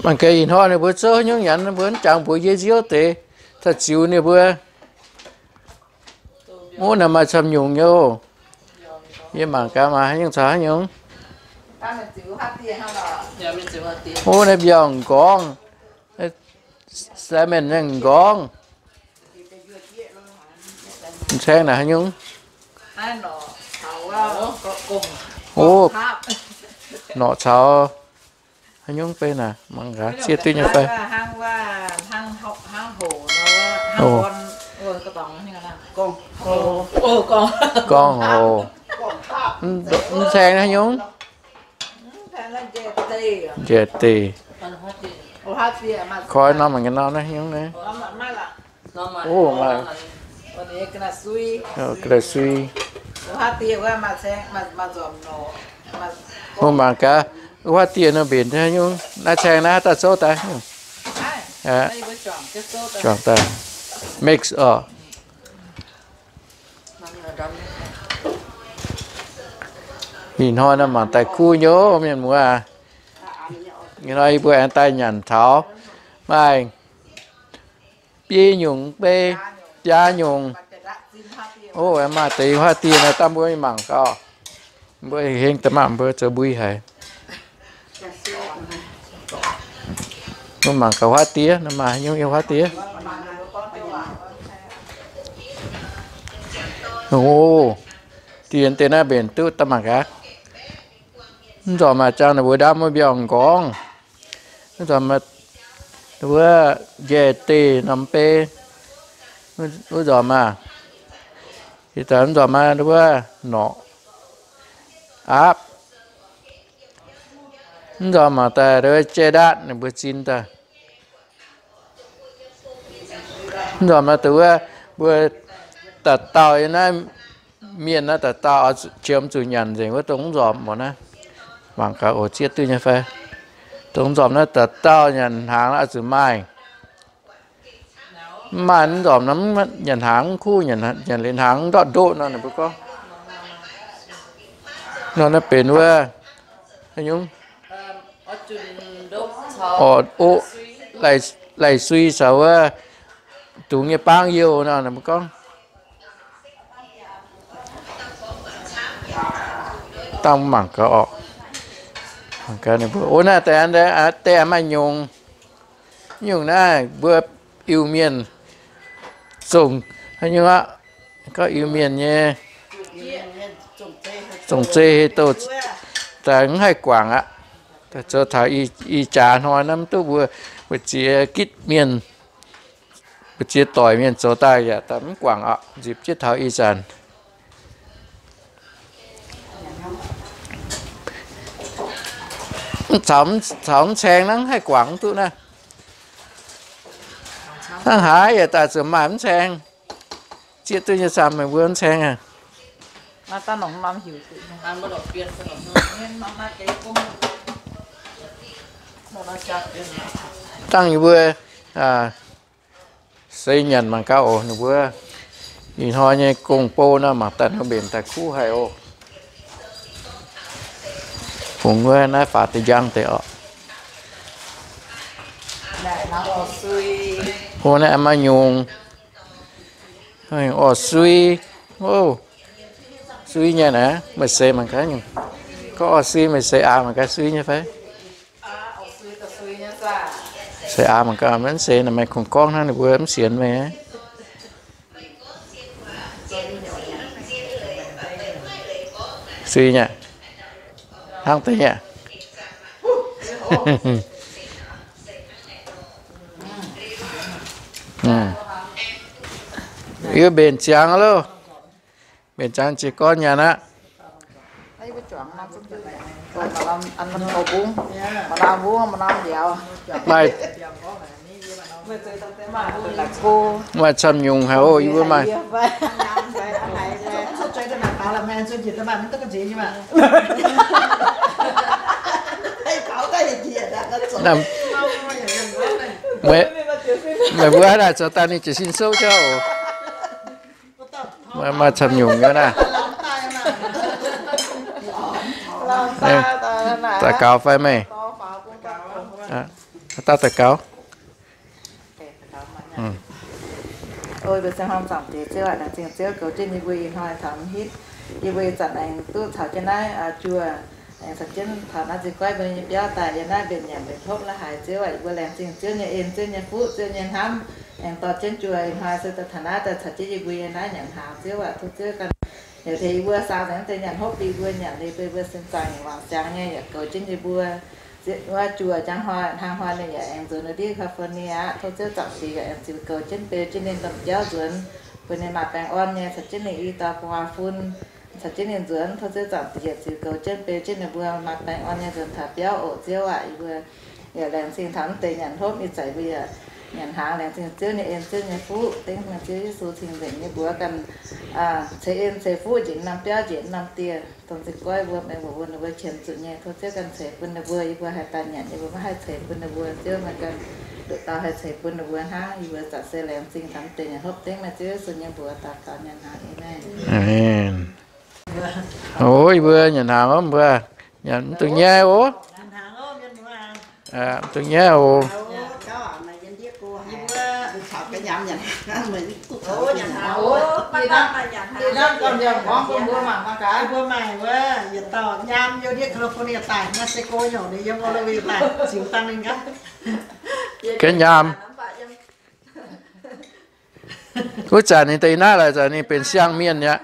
Mangc gaax ih hnoi ninh mbuo zouv haaix nyungc nyanc, ninh mbuo mv jangx mbuox yie nziouv deix, daaih ziux ninh mbuo. Wuov naaiv maaih camv nyungc nyei oc. Yie mangc gaax maaih haaix nyungc caux haaix nyungc. Wuov naaiv mbiauz m'nqorngv, salmon nyei m'nqorngv. M'caeng naaic haaix nyungc? Oc, norqc caux haaix nyungc bei naaic, mangc gaax zieqv duqv nyei fai. Oc, gorngv hoc. M'caeng haaix nyungc? Njiec deix. Koi norm mangc gaax norm naaiv haaix nyungc naaiv. Oc, maaih ga'naaiv sui. Wuov mangc gaax, wuov haav dieh nor mbenc haaix nyungc. Naaiv caeng naaiv haaix dauh zouv daaih? Juangc daaih. Mix oc. Ih hnoi naaiv mangc daaih kuv nyei mienh muoz. Ih hnoi yie mbuo aengx daaih nyanc taux maaih biei nyungc bei, biaa nyungc. Oc, maaih deix haav dieh naaiv dangh mbuo mangc gaax. Mbuo heng daaih maah, mbuo zoux mbui haic. Mbuo mangc gaax haav dieh, naaiv maaih haaix nyungc nyei haav dieh. Oc, dien deix naaiv mbenc duqv daaih mangc gaax. Mv nzormc maaih jangx ninh mbuo ndaamv wuov mbiauz m'nqorngv. Mv nzormc maaih wuov njiec deix norm bei. Wuov nzormc maaih, ih daaih mv nzormc maaih wuov norqc aapv. Mv nzormc mangc daaih wuov jai ndaatv ninh mbuo zin daaih. Mv nzormc maaih deix wuov mbuo dauh dauh yiem naaiv mienh naaiv dauh dauh qiemx zuqc nyanc nzengc wuov dongh mv nzormc mbuo naaiv. Mangc gaax oc, zieqv duqv nyei fai. Dongh mv nzormc naaiv dauh dauh nyanc hnaangx oix zuqc maaih. Mv maaih mv nzormc nor, nyanc hnaangx mv kuv, nyanc liuz hnaangx mv ndortv ndoqv nor, ninh mbuo gorngv. Nor naaiv benx wuov haaix nyungc? Oc, oc, lai-sui caux wuov dungz nyei baang youh nor, ninh mbuo gorngv. Dangh mangc gaax orqc. Mangc gaax ninh mbuo, o, naaiv deix, deix maaih nyungc. Nyungc naaiv mbuo Iu-Mienh zongh haaix nyungc aqv. Gorngv Iu-Mienh nyei zongh zei hei douh, daaih mv haih guangc aqv. Zoux taux ih jaax hnoi naaiv mv duqv mbuo, mbu'ziex gitv mienh, mbu'ziex doic mienh zoux daaih yaac daaih mv guangc orqc, nzipc jienv taux ih zanc. Mv caux, caux mv caeng naaiv haih guangc mv duqv naaiv. Hnangv haaix yaac daaih zuqc maaih mv caeng. Zieqv duqv nyei camv meih mbuo mv caeng aqv. Dangh yie mbuo seix nyanc mangc gaax oc. Ninh mbuo ih hnoi nyei gong-bou nor mangc daaih nor mbenc daaih kuv haic oc. Fungx wuov naaiv faaux deix njang deix orqc. Hov naaiv maaih nyungc. Orv sui. Sui nyei naaiv, meih seix mangc gaax nyungc. Gorngv orv sui meih seix aax mangc gaax sui nyei fai? Seix aax mangc gaax, maiv seix naaic maaih kungx gorngv hnangv ninh mbuo mv sienx meih. Sui nyei. Hnangv deix nyei. Yie mbenc ziangx loh. Mbenc ziangx jiez gorn nyanc aqv. Maaih, maaih camv nyungc haic oc, yie mbuo maaih. Meih mbuo haaix dauh zoux daaih ninh jiez sin souv jauv oc. Maaih camv nyungc nyei naaiv. Daux gaux fai meih? Daaih daux gaux. O mbuo siang hmang Zaangc Diex Ziouv aac, laengz zingh Ziouv goux jienv yie mbuo ih hnoi taux mv hitv. Yie mbuo ih zanc aengx duqv caux jienv naaiv juoh, aengx caux jienv taux naaiv nzih goiv mbuo nyei biauv daaih yiem naaiv mbenc nyanc mbenc hopv naaiv haiz Ziouv aac, yie mbuo laengz zingh Ziouv nyei en, Ziouv nyei fuqv, Ziouv nyei hnamv, aengx dorh jienv juoh ih hnoi se daaih taux naaiv daaih caux jienv yie mbuo yiem naaiv nyanc hnaangx Ziouv aac, tov Ziouv ganh yaac tengx yie mbuo saau nzengc deix nyanc hopv bun yie mbuo nyanc liuz bun yie mbuo sin zaangc nyei wangc siangx nyei yaac goux jienv yie mbuo. Ziouv wuov juoh njang hnoi hnangv hnoi ninh yaac aengx nzuonx ndiev California aqv. Tov Ziouv Zaangc Diex yaac aengx ziux goux jienv beu jienv ninh domh jauv nzuonx, bun ninh maaih baengh orn nyei caux jienv ninh i dauh gu'nguaaz fun, caux jienv ninh nzuonx. Tov Ziouv Zaangc Diex yaac ziux goux jienv beu jienv ninh mbuo maaih baengh orn nyei nzuonx taux biauv oc. Ziouv aac, yie mbuo yaac laengz zingh taux mv deix nyanc hopv ih zanc mbuo yaac nyanc hnaangx, laengz zingh Ziouv nyei en, Ziouv nyei fuqv, dengv meih Ziouv Yesu cing-nzengc nyei mbuox ganh ceix en ceix fuqv njiec norm biauv njiec norm dieh, dongh nzih goiv mbuo, mbuo ninh mbuo qiemx zuqc nyei. Tov Ziouv ganh ceix bun ninh mbuo, yie mbuo haih daaih nyanc, yie mbuo maiv haih ceix bun ninh mbuo. Ziouv meih ganh nduqc dauh haih ceix bun ninh mbuo hnangv. Yie mbuo zanc se laengz zingh taux mv deix nyanc hopv dengv meih Ziouv Yesu nyei mbuox daux gaux nyanc hnaangx. Aamen. Aamen. O, yie mbuo nyanc hnaangx oc mbuo. Nyanc mv dungx nyaiv oc. Mv dungx nyaiv oc. Ga'nyaam. Wuov zanc ninh daaih naaiv laaix zanc ninh benx siang-mienh aqv.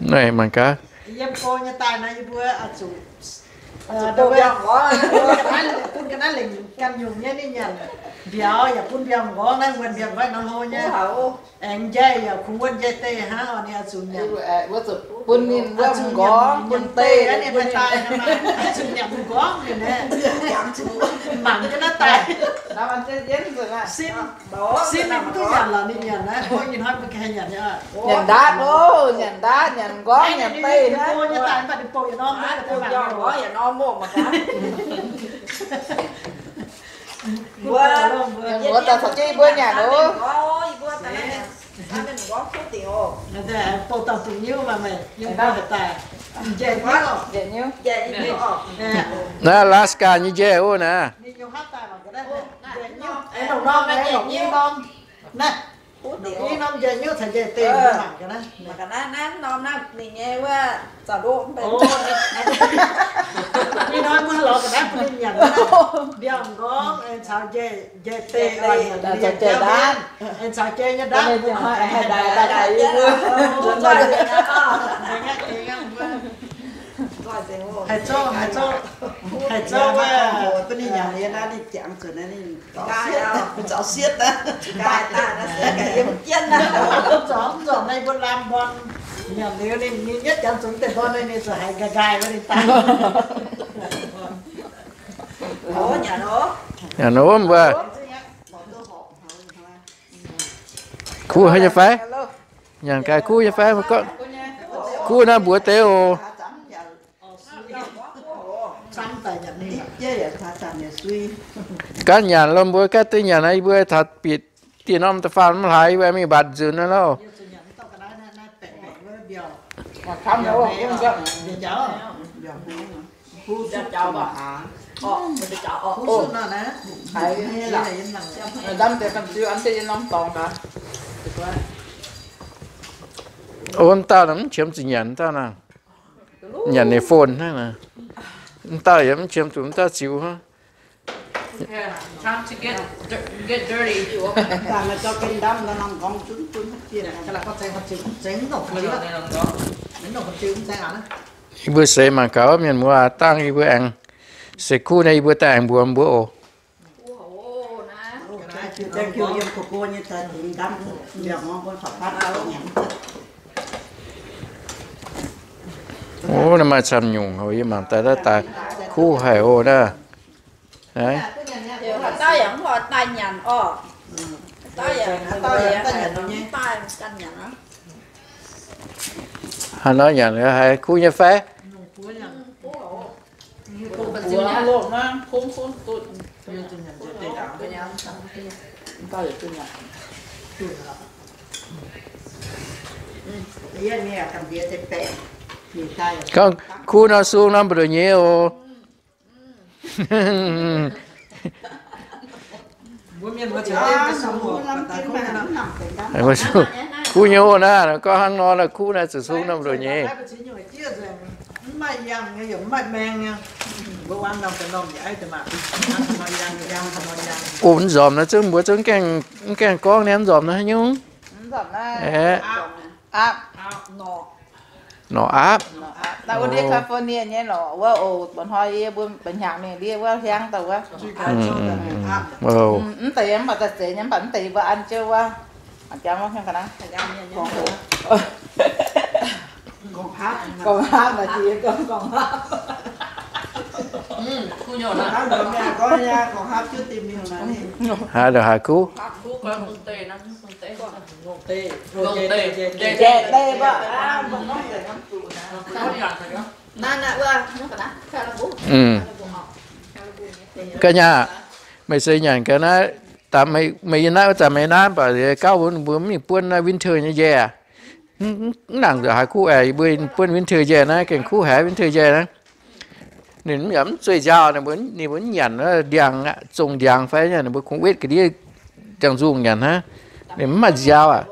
Naaiv mangc gaax. Yiem go nyei daaih nor yie mbuo zuqc bun ga'naaiv lengc ganh nyungc nyei ninh nyanc. Mbiauz yaac bun mbiauz m'nqorngv naaiv, wuonh mbiauz m'nqorngv nor hlo nyei. Aengx njai yaac kungx wuonh njai deix hnangv, orqc, ninh oix zuqc bun ninh wuonh m'nqorngv, bun deix, ninh maaih daaih, oix zuqc nyanc m'nqorngv ninh. Mangc ga'naaiv daaih. Sin, sin ninh mv duqv nyanc lorqc, ninh nyanc naaiv, hnoi mbuo ganh nyanc. Nyanc ndaatv oc, nyanc ndaatv, nyanc m'nqorngv, nyanc deix naaiv. Mbuo, mbuo daaih caux jienv yie mbuo nyanc oc. Bouh dauh dungz nyuv maah, meih yiem daaih, njiec nyuv. Naaiv Alaska nyei njiec oc naaiv. Naaiv, norm njiec nyuv caux njiec deix mangc ga'naaiv. Mangc ga'naaiv, naaiv norm naaiv ninh nyei wuov zaux ndoqv. Ih hnoi mbuo lorz ga'naaiv bun ninh nyanc. Mbiauz m'nqorngv caux njiec deix, njiec deix ndaatv, caux njiec nyei ndaatv. Haih zoux, haih zoux, haih zoux wuov, bun ninh nyanc liuz naaiv ninh jangx zuqc naaiv ninh zaux sietv, zaux sietv aqv. Zorngv, zorngv naaiv mbuo lamh mborn nyanc liuz ninh, ninh yietv jangx zuqc deix mborn naaiv ninh zuqc haiz nqaai nqaai wuov ninh daaih. Nyanc ov mbuo. Kuv haiz nyei fai? Nyanc gaax kuv nyei fai? Kuv naaiv mbuox deix oc. Ganh nyanc lorqc mbuo, ganh duqv nyanc naaiv, yie mbuo taux bieqc dieh norm da'faam mv hlaax, yie mbuo mingh mbatc nzunc naaiv lorqc. O, mv dauh naaic mv qiemx zuqc nyanc, mv dauh naaic nyanc ninh phone hnangv naaic. Mv dauh yaac mv qiemx zuqc mv dauh ziux hnangv. Yie mbuo seix mangc gaax mienh muoz dangh yie mbuo aengx seix kuv naaiv yie mbuo daaih aengx mbuox mbuo oc. O, naaiv maaih camv nyungc oc, yie mangc daaih daaih kuv haic oc naaiv. Haaix nor nyanc haiz kuv nyei fai? Gorngv kuv nor sung nor mbu'ndongx nyei oc. Kuv nyei naaiv, gorngv hnangv nor, kuv naaiv zuqc sung norm ndoqc nyei. O, mv nzormc naaiv zungv mbuo zungv gaengh gorngv niaa, mv nzormc naaiv haaix nyungc? Norqc aapv. Norqc aapv. Naaiv wuov ndiev California nyei norqc wuov oc. Mba'hnoi yie mbuo mba'hnyangx mingh ndiev wuov hiaangv daaih wuov. Mv deix mv baac daaih zeiz nyei, mv baac mv deix yie mbuo an jienv wuov. Gauh haav naaic, gauh haav. Haaix ndongc haaix kuv? Ga'nyaah, meih se nyanc ga'naaiv, meih yiem naaiv wuov zanc meih naaiv baac gauh mbuo mv mingh buonv naaiv winter nyei njaeh. Mv nangc nzengc haaix kuv aeqv, yie mbuo buonv winter njaeh naaiv gengh kuv haic, winter njaeh naaiv. Ninh yaac mv zueih nziaaux, ninh mbuo mv nyanc ndiangx, zongh ndiangx fai ninh mbuo kungx wetv ga'ndiev ndiangx-nzungh nyanc hnangv. Ninh mv maaih nziaaux aqv.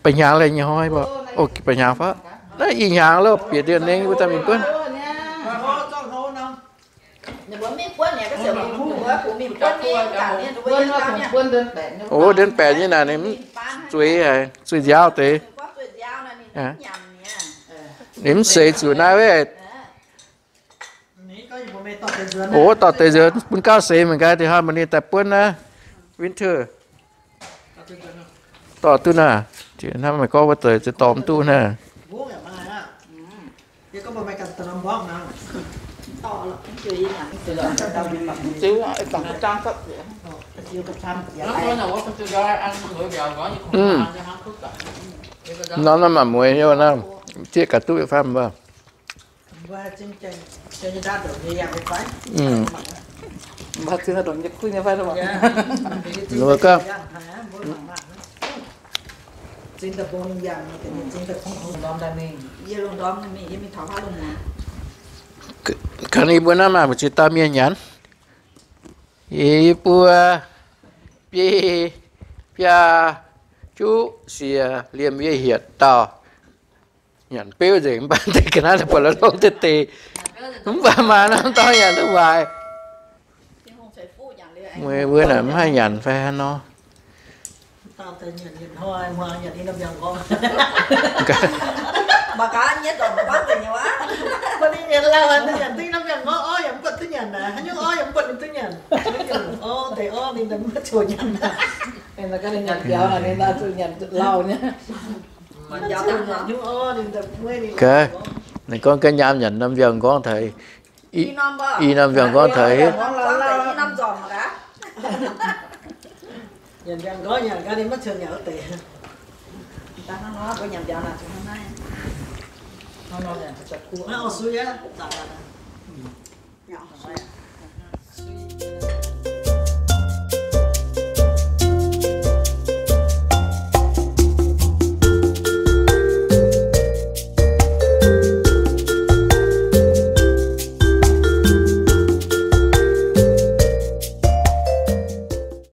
Ba'hnyangx lai nyei hnoi, ba'hnyangx fai naaiv ih hnyangx lo bieqc ndiev nengh mbuo daaih mingh buonv. O, เดือนแปด nyei naaic ninh mv zueih haic, zueih nziaaux deix. Ninh mv seix zuqc naaiv wuov. O, dorh deix nzuonx bun gauv seix mangc gaax, deix hnoi mbuo ninh daaih buonv naaiv winter. Dorh duqv naaic, hnangv meih gorngv wuov deix za'gengh dorh mv duqv naaiv. Norm naaiv maaih mueiz nyei naaiv, zieqv ga'duqv fai mv baac. Kangv yie mbuo naaiv maaih mbu'ziex dauh mienh nyanc. Yie mbuo biei, biaa, juqv, siec, liemh yie hietc dauh. Nyanc beuv nzengc mv baac deix ga'naaiv buatc la'longx deix deix, mv baac maaih norm dorngx nyanc duqv waaic. Mueiz mbuo naaic mv haih nyanc fai haaix nor. Ninh gorngv ga'nyaam nyanc norm mbiauz-nqorngv taux, i norm mbiauz-nqorngv taux,